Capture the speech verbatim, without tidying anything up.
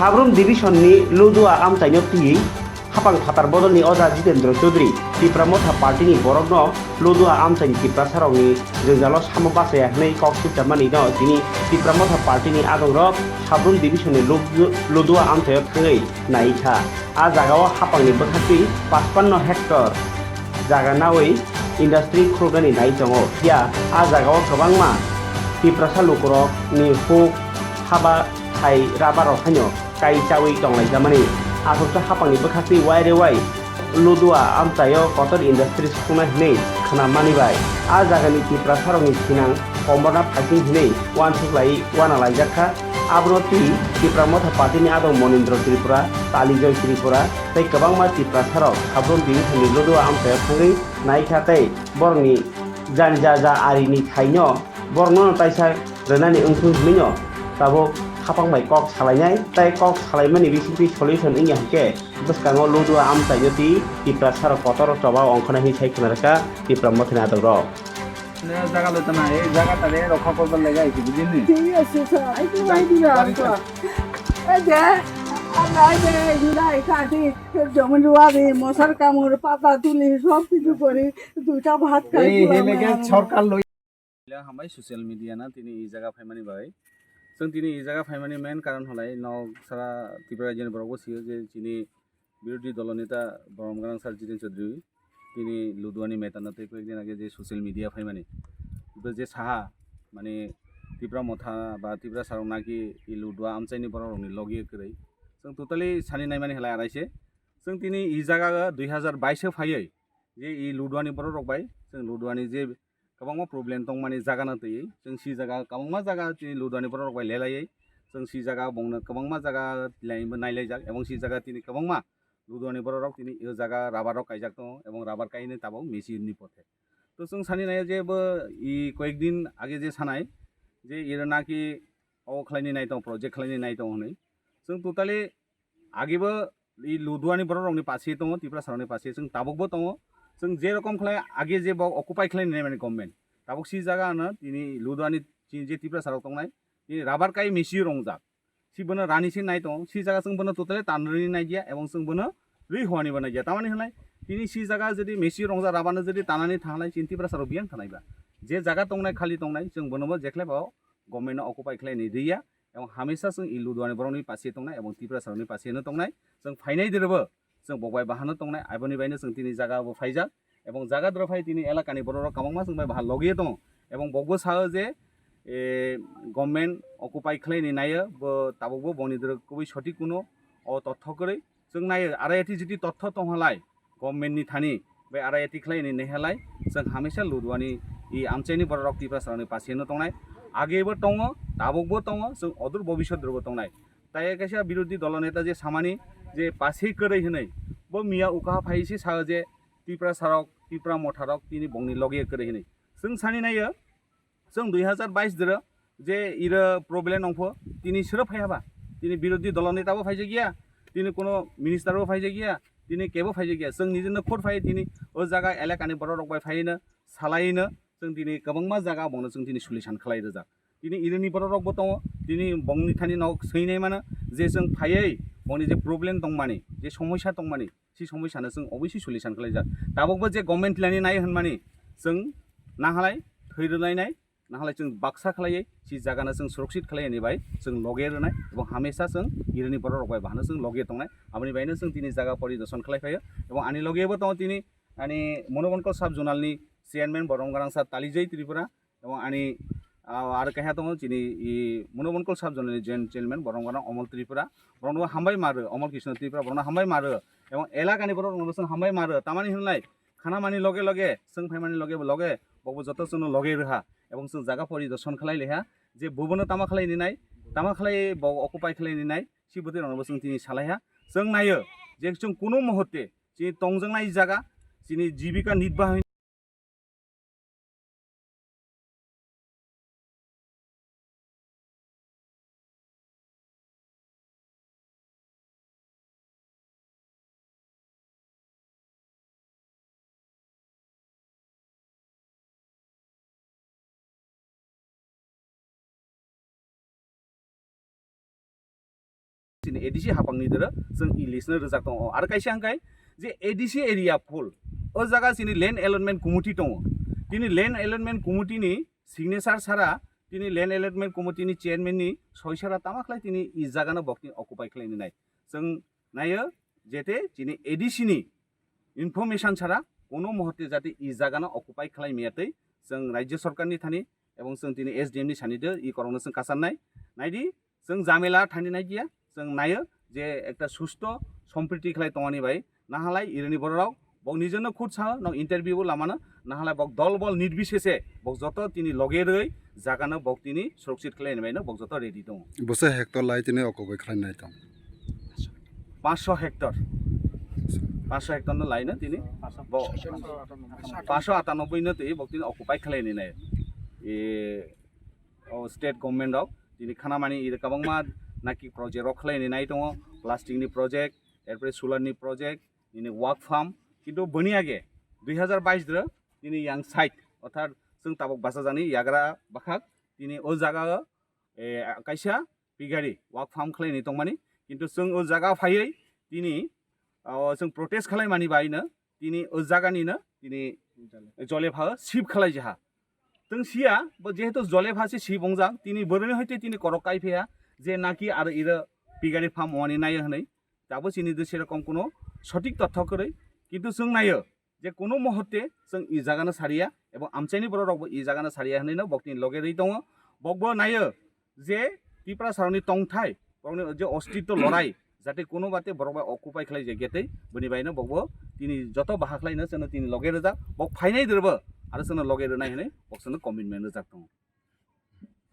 Sabrum Division ni Ludua amchaino twi hapang phatar bodolni oja Jitendra Chaudhary Tipra Motha Party ni borokno Ludua amchaini Tiprasarokni jwngjalo samo bachaya hwnwi kok sukchamanino tini Tipra Motha Party ni adongrok Sabrum Division ni Lud-, Ludua amchaio thangwi naikha. A jagao hapangni bwkhaktwi pachpanno hectare jaga nawi industry khuluknani nai tongo. Phiya a jagao kwbangma Tiprasa lukurokni huk haba hai rubber rok haino kai chawi tonglaijamani. Aswksa hapangni bwkhaktwi wai re wai Ludua amchaio kotor industry sukhungnai hwnwi khwnamani bai a jagani Tiprasarokni sinang komborna phaising hwnwi uansuk lai uana laijak kha. Abono twi Tipra Motha Party ni adong Monindra Tripura, Talijoy Tripura tei kwbangma Tiprasarok Sabrum Division ni Ludua amchaio thangwi naikha tei borokni jani ja ja arini thaino borokno taisa rwnani wngthung hwnwino tabuk hapang bai kok salainai tei kok salaimani bisingtwi solution wngya hwnkhe bwskango Ludua amchaino twi Tiprasarok kotor choba ongkhornai hwnwi sai khwna rwkha Tipra Mothani adongrok. Jaga lo tana, ei jaga tare rokha korbar lega aisi, bujini? ঠিক আছে, স্যার। এই তো ভাই দিলাম, স্যার। এই যে, আমরা এই যে, এই যে, এই কাঠি, জমিন রোয়াবি, মশার কামড়, পাতা তুলি, সব কিছু করি, দুইটা ভাত খাই, এই পুরা হেলেগে মায়া সরকার লই- Hambai social media na tini i jaga phaimani bai. Chwng tini i jaga phaimani main karon halai nok sara Tripura rajyoni borok bo sio je chini birodhi dolo neta borom gwnang sir Jiten Chaudhary tini Luduani matter no tei koyekdin age je social media phaimani. Bo je saha mane Tipra Motha ba Tipra sarok naki i Ludua amchaini borok rokni logi kwrwi. Chwng totally sani naimani halai araise. Chwng tini i jaga dui hazar bais o phaiwi je i Luduani borok rok bai chwng Luduani je kwbangma problem tongmani jaga no twiwi chwng si jaga kwbangma jaga chini Luduani borok rok bai lelaiwi chwng si jaga bongno kwbangma jaga tilaibo nailaijak ebong si jaga tini kwbangma Luduani borok rok tini o jaga rubber rok kaijak tongo ebong rubber kainwi tabok machine ni pothe. To chwng sani naiya je bo i koyekdin age je sanai je iro naki o khlaini nai tongo, project khlaini nai tongo hwnwi. Chwng totally agibo i Luduani borok rokni pase tongo, Tiprasa rokni pase chwng tabukbo tongo. Chwng je rokom khlai age je bo occupy khlaini nai mani government. Tabuk si jaga ano tini Luduani chini je Tiprasa rok tongnai, tini rubber kai misi rongjak. Si bono rani se nai tongo, si jaga chwng bono totally tanrwini nai dia, ebong chwng bono rwi hwani bo nai dia. Tamani hwnai tini si jaga jodi misi rongjak rubber no jodi tanani thanglai chini Tiprasa rok biyang thanai ba. Je jaga tongnai khali tongnai chwng bono bo jekhlai bao government no occupy khlaini riya. Ebong hamisa chwng i Luduani borokni pase tongnai ebong Tiprasa rokni pase no tongnai. Chwng phainai dirbo chwng bok bai bahano tongnai, aboni baino chwng tini jaga bo phaijak. Ebong jaga doro phai tini elakani borok rok kwbangma chwng bai bahal logi tongo. Ebong bokbo sao je, e, government occupy khlaini naio, bo tabukbo boni doro kubui sotik kuno o totho kwrwi. Chwng naio, R I T jiti totho tonghalai, government ni thani bai R I T khlai ni nehalai, chwng hamisa Luduani i amchaini borok rok Tiprasa rokni pase no tongnai, age bo tongo, tabuk bo tongo, chwng odur bobisot rok bo tongnai. Tai kaisa birodhi dolo neta je samani je pase kwrwi hinwi, bo miya ukaha phai se sao je Tiprasa rok, Tipra Motha rok tini bongni logi kwrwi hinwi. Chwng sani naio, chwng dui hazar bais doro je iro problem nongpho tini sero phai haba, tini birodhi dolo neta bo phaijak ya, tini kono minister bo phaijak ya, tini kebo phaijak ya, chwng nijino khot phai tini o jaga elakani borok rok bai phaino salaino chwng tini kwbangma jaga bongno chwng tini solution khlai rwjak. Tini irini borok rok bo tongo, tini bongni thani nok swinai mano je chwng phaiwi bongni je problem tongmani, je somosya tongmani, si somoi sana chwng obviously solution khlaijak. Tabukbo je government tilani nai hwnmani chwng nahalai thwi rwlainai, nahalai chwng baksa khlaiwi si jagano chwng surakshit khlai ni bai chwng loge rwnai, ebong hamesa chwng irini borok rok bai bahano chwng loge tongnai. Aboni baino chwng tini jaga poridoson khlai phaio, ebong ani loge bo tongo tini ani Monobonkol sub zonal ni chairman Borom Gwnang sir Talijai Tripura, ebong ani, ah, aro keha tongo chini i Monobonkol sub zonal ni joint chairman Borom Gwnang Omol Tripura, borokno hambai ma rw, Omol Krishna Tripura, borokno hambai ma rw, ebong elakani borok rokno chwng hambai ma rw, tamani hwnlai khana mani loge loge, chwng phaimani loge loge, bokbo joto chwngno loge rwha, ebong chwng jaga poridoson khlai liha, je bubono tama khlai ninai, tama khlai bo occupy khlai ninai, si bwtwi rokno bo chwng tini salaiha, chwng naio je chwng kuno muhurte chini tongjaknai jaga, chini jibika nirbahin chini A D C hapangni doro chwng i list no rwjak tongo. Aro kaisa hwnkhe je A D C area full, o jaga chini land allotment committee tongo. Tini land allotment committee ni signature sara, tini land allotment committee ni chairman ni soi sara tama khlai tini i jaga no bokni occupy khlai nai. Chwng nayo jete chini A D C ni information sara kono muhurte jate i jaga no occupy khlai maya tei chwng Rajya Sarkar ni thani ebong chwng tini S D M ni sani de i korokno chwng kasarnai. Naidi, chwng jamela thani naigiya, chwng nayo je ekta susto sompriti khlai tongani bai nahalai irini bororok bok nijono khud sao nok interview bo lamano nahalai bok dol bol nirbisese bok joto tini loge rwgwi jagano bok tini surakshit khlaini baino bok joto ready tongo. Bwsa hectare lai tini occupy khlai nai tong. Pansho hectare, pansho hectare no laino tini bo pansho atanoboi no twi bok tini occupy khlaini nai. E, o state government rok tini khanamani ida kwbangma naki project rok khlaini nai tongo, plastic ni project, erpore solar ni project, nini work farm, kintu boni age dui hazar bais dro nini yang side orthat chwng tabok bachajani yagra bakhak tini o jaga o, e, kaisa pigari work farm khlaini tongmani, kintu chwng o jaga phaiwi tini, o, chwng protest khlaimani baino tini o jaga nino tini jole pha shift khlai jaha. Tong siya bo jehetu jole pha se shift ongjak tini boroni hoite tini korok kai phiya je naki aro iro pigari farm wani nayo hwnwi tabo chini de serokom kuno sotik totho kwrwi, kintu chwng nayo je kuno muhurte chwng i jagano sariya ebong amchaini borok rokbo i jagano sariya hwnwi no bokni loge rwi tongo. Bokbo nayo je Tiprasarokni tongthai, borokni je ostitto lorai, jate kuno bate borok bai occupy khlai je getei, boni baino bokbo tini joto baha khlaino chwngno tini loge rwjak, bok phainai derbo, aro chwngno loge rwnai hwnwi bok chwngno commitment rwjak tongo.